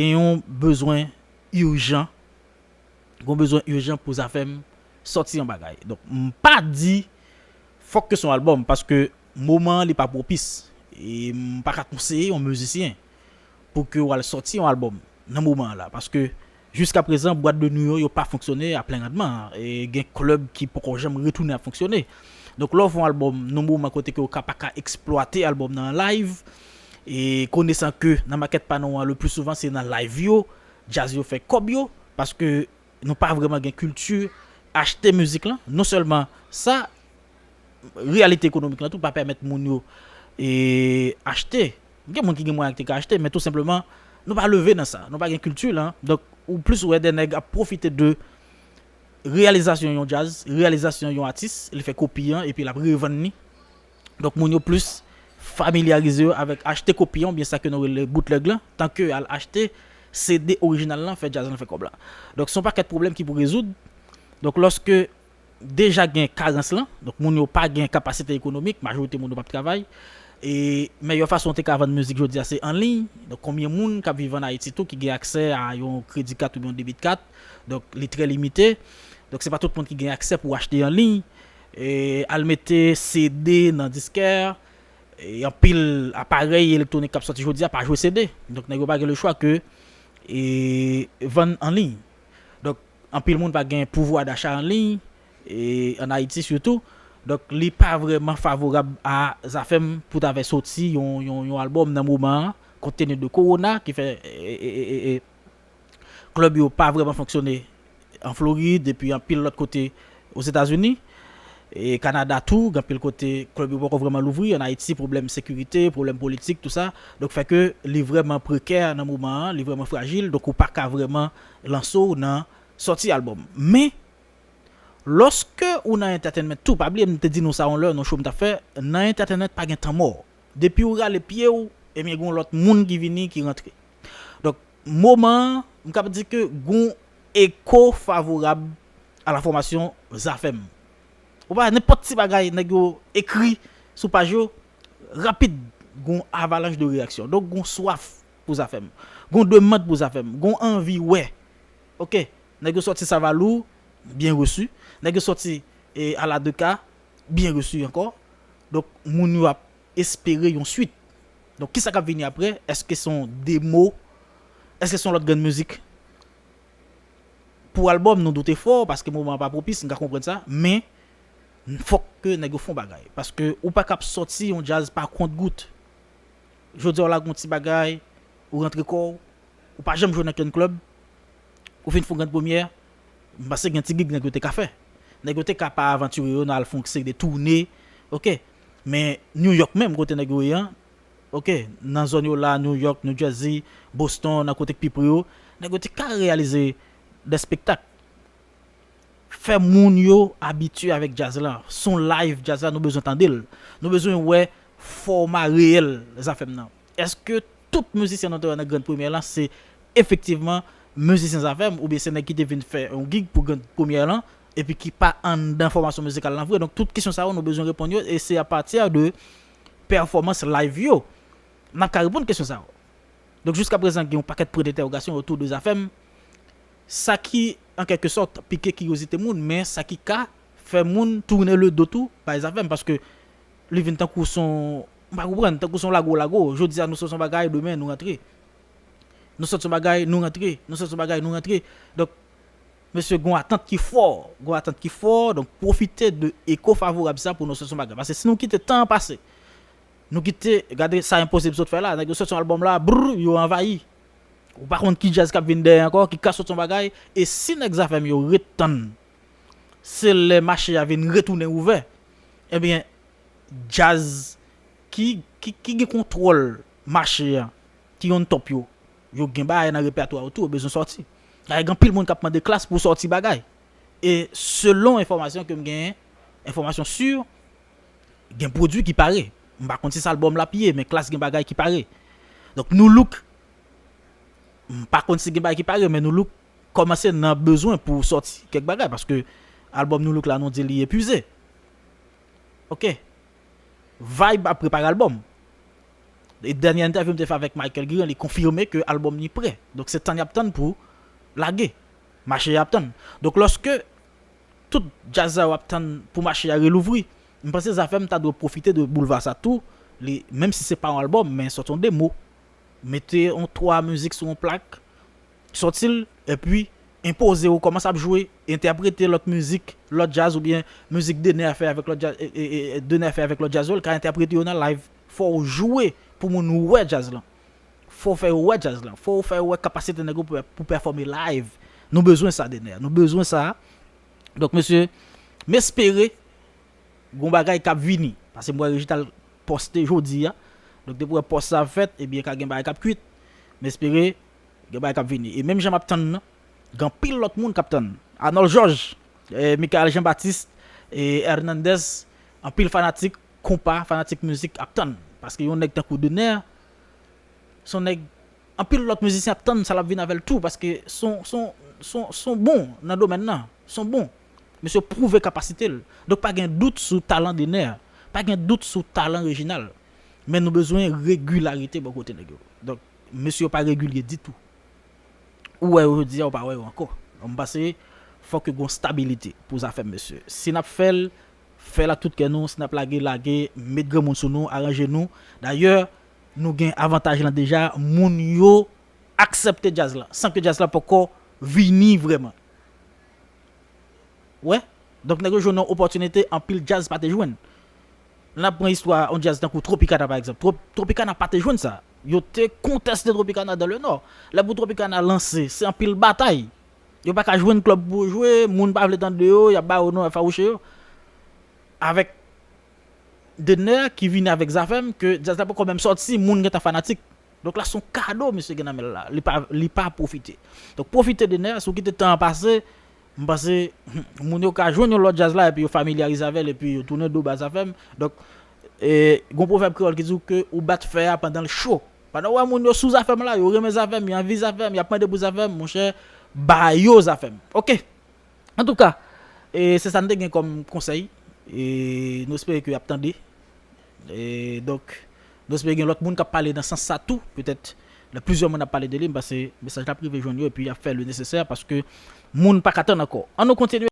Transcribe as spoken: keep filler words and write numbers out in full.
Gen yon bezwen ijan, gen yon bezwen ijan pou Zafèm sòti yon bagay. Donk, m pa di fòk ke se yon albòm, paske moman an li pa pwopis. E m pa ka konseye yon mizisyen pou ke w al sòti yon albòm nan moman an la, paske jiska prezan, bwat de nwi yo, yo pa fonksyone a plen randman. E gen klèb ki poko janm retounen ap fonksyone. Donk, lè w fè yon albòm nan moman kote ke w ka pa ka eksplwate albòm nan an live, e konesan ke nan makèt pa nou an, le pli souvan se nan live yo, djaz yo fè kòb yo, paske nou pa vrèman gen kilti achte mizik lan. Non sèlman sa, reyalite ekonomik lan tou pa pèmèt moun yo e, achte. Gen moun ki gen mwayen ki te ka achte, men tou senpleman, nou pa leve nan sa. Nou pa gen kilti lan. Donk, ou plis wè de nèg ap pwofite de reyalizasyon yon djaz, reyalizasyon yon atis, li fè kopi an, epi l ap revann li. Donk, moun yo plis familyarize yo avèk achte kopi an, oubyen sa ke nou rele bootleg lan, tanke al achte C D orijinal lan, fè djaz lan fè kòb la. Donk, se yon pakèt pwoblèm ki pou rezoud. Donk, lòske deja gen karans lan, donk, moun yo pa gen kapasite ekonomik, majorite moun yo p ap travay. E meyè fason te ka vann mizik jodi a se an liy. Donk, konbyen moun k ap viv an Ayiti tou ki gen aksè a yon kredi kat oubyen yon debit kat? Donk, li trè limite. Donk, se pa tout moun ki gen aksè pou achte an liy. E al mete C D nan diskè, e anpil aparèy elektwonik k ap sòti jodi a pa jwe C D. Donk, nèg yo pa gen le chwa ke e vann an liy. Donk, anpil moun pa gen pouvwa dacha an liy, e an Ayiti sitou. Donk, li pa vrèman favorab a Zafèm pou ta fè sòti yon, yon, yon albòm nan moman an, kont teni de kowona ki fè e, e, e, e, e, klèb yo pa vrèman fonksyone an Florid, epi anpil lòt kote Ozetazini, e Kanada tou, gen anpil kote klèb yo poko vrèman louvri, an Ayiti, pwoblèm sekirite, pwoblèm politik, tou sa. Donk, fè ke li vrèman prekè nan moman an, li vrèman frajil, donk ou pa ka vrèman lanse w nan sòti albòm. Men, lòske ou nan entertainment tou, pa bliye m te di nou sa yon lè, nan show m t ap fè, nan entertainment pa gen tan mò. Depi ou rale pye w, ebyen, gen yon lòt moun ki vini, ki rantre. Donk, moman an, m kab di ke gen yon eko favorab a la fòmasyon Zafèm. Ou pa nenpòt ti bagay, nèg yo ekri sou paj yo, rapid, gen yon avalanch de reyaksyon. Donk, gen yon swaf pou Zafèm. Gen yon demann pou Zafèm. Gen yon anvi wè. Oke, nèg yo sòti Savalou, byen resi. Nèg yo sòti e, Ala de Ka, byen resi ankò. Donk, moun yo ap espere yon swit. Donk, kisa k ap vini apre? Èske se yon demo? Èske se yon lòt grenn mizik? Pou albòm, nou doute fò, paske moman an pa pwopis, m ka konprann sa, men fòk ke nèg yo fè yon bagay. Paske ou pa ka ap sòti yon djaz pa kont gout. Jodi a, w lage yon ti bagay, ou rantre kò w, ou pa janm jwe nan kenn klèb, ou fin fè yon grenn premyè, m panse gen ti gig nèg yo te ka fè. Nèg yo te ka pa avantire yo nan al fè yon seri de toune, oke. Men New York menm, kote nèg yo ye an, oke, nan zòn yo la, New York, New Jersey, Boston, nan kote k pi pre yo, nèg yo te ka reyalize de spektak. Fè moun yo abitye avèk djaz la. Se yon live djaz la, nou bezwen tande l. Nou bezwen wè fòma reyèl Zafèm nan. Èske tout mizisyen nou te wè nan grenn premyè lan se efektivman mizisyen Zafèm, oubyen se nèg ki te vin fè yon gig pou grenn premyè lan, epi ki pa anndan fòmasyon mizikal lan vre? Donk, tout kesyon sa yo, nou bezwen reponn yo, e se apati de pèfòmans live yo n ap ka reponn kesyon sa yo. Donk, jiska prezan, gen yon pakèt pwen dentèwogasyon otou de Zafèm. Sa ki, an kèlke sòt, pike kiryozite moun, men sa ki ka fè moun tounen le do tou bay Zafèm, paske li vin tankou se yon, m pa konprann, tankou se yon lago lago. Jodi a, nou sòti yon bagay, demen, nou rantre. Nou sòti yon bagay, nou rantre. Nou sòti yon bagay, nou rantre. Donk, mesye, gen yon atant ki fò. Gen yon atant ki fò. Donk, pwofite de eko favorab sa pou nou sòti yon bagay. Paske si nou kite tan an pase, nou kite, gade sa Enposib sot fè la. Nèg yo sòti yon albòm la, brr, yo anvayi. Ou pa konn ki djaz k ap vin dèyè ankò, ki ka sòti yon bagay. E si nèg Zafèm yo ret tann, se lè mache a vin retounen ouvè, ebyen, djaz ki, ki, ki gen kontwòl mache a, ki on top yo, yo gen bagay nan repètwa yo tou, yo bezwen sòti. Gen anpil moun k ap mande Klass pou sòti bagay. E selon enfòmasyon ke m genyen, enfòmasyon si, gen pwodui ki pare. M pa konn si se albòm l ap ye, men Klass gen bagay ki pare. Donk, Nu Look, m pa konn si gen bagay ki pare, men Nu Look kòmanse nan bezwen pou sòti kèk bagay, paske albòm Nu Look la, nou di li epuize. Oke. Vibe ap prepare albòm. E dènye entèvyou m te fè avèk Michael Guérin, li konfime ke albòm li prè. Donk se tann y ap tann pou lage. Mache y ap tann. Donk lòske tout djaz sa yo ap tann pou mache a relouvri, m panse Zafèm ta dwe pwofite de boulva sa tou, li, menm si se pa yon albòm, men sòti yon demo, mete yon twa mizik sou yon plak, sòti l, epi enpoze w kòman sa ap jwe, entèprete lòt mizik, lòt djaz oubyen mizik Dener fè avèk lòt djaz, e, e, e, Dener fè avèk lòt djaz yo, l ka entèprete yo nan live. Fò w jwe pou moun wè djaz lan. Fò w fè yo wè djaz lan. Fò w fè yo wè kapasite nèg yo pou, pou pèfòme live. Nou bezwen sa, Dener. Nou bezwen sa. Donk, mesye, m espere gon bagay k ap vini. Paske m wè Regital poste jodi a. Donk, depi w wè pòs sa ap fèt, ebyen, ka gen bagay k ap kwit. M espere gen bagay k ap vini. E menm jan m ap tann nan, gen anpil lòt moun k ap tann. Arnold Georges, eh, Michael Jean Baptiste, eh, Hernandez, anpil fanatik konpa, fanatik mizik ap tann. Paske yon nèg tankou Dener, se yon nèg, anpil lòt mizisyen ap tann sa l ap vin avè l tou, paske se yon, se yon, se yon, se yon bon nan domèn nan. Se yon bon. Mesye pwouve kapasite l. Donk, pa gen dout sou talan Dener. Pa gen dout sou talan Reginald. Men nou bezwen regilarite bò kote nèg yo. Donk, mesye yo pa regilye ditou. Ou wè yo jodi a, ou pa wè yo ankò. M panse fòk yo gon stabilite pou Zafèm, mesye. Si n ap fè l, fè l ak tout kè nou. Si n ap lage, lage, met granmoun sou nou, aranje nou. Dayè, nou gen avantaj lan deja, moun yo aksepte djaz la, san ke djaz la poko vini vrèman. Wè? Donk, nèg yo jwenn yon opòtinite anpil djaz pa te jwenn. N ap pran istwa yon djaz tankou Tropicana, pa egzanp. Trop-, Tropicana pa te jwenn sa. Yo te konteste Tropicana dans le Nord. Lè pou Tropicana lanse, se anpil batay. Yo pa ka jwenn klèb pou jwe, moun pa vle tande yo, y ap ba yo non, y ap fawouche yo. Avèk Dener ki vini avèk Zafèm, ke djaz la poko menm sòti, moun gentan fanatik. Donk la, se yon kado misye gen nan men l la. Li pa, li pa pwofite. Donk pwofite Dener, si w kite tan an pase, m panse, moun yo ka jwenn yon lòt djaz la, epi yo familyarize avè l, epi yo tounen do ba Zafèm. Donk, e, gon pwovèb kreyòl ki di w ke ou bat fè a pandan l cho. Pandan w wè moun yo sou Zafèm la, yo renmen Zafèm, yo anvi Zafèm, y ap mande pou Zafèm, monchè, ba yo Zafèm. Oke. Antouka, e, se sa n te gen kòm konsèy. E, nou espere ke y ap tande. E, donk, nou espere gen lòt moun k ap pale nan sans sa tou. Petèt, nan plizyè moun ap pale de li, m panse mesaj la ap rive jwenn yo, epi y ap fè le nesesè, paske moun pa ka tann ankò. Ann nou kontinye.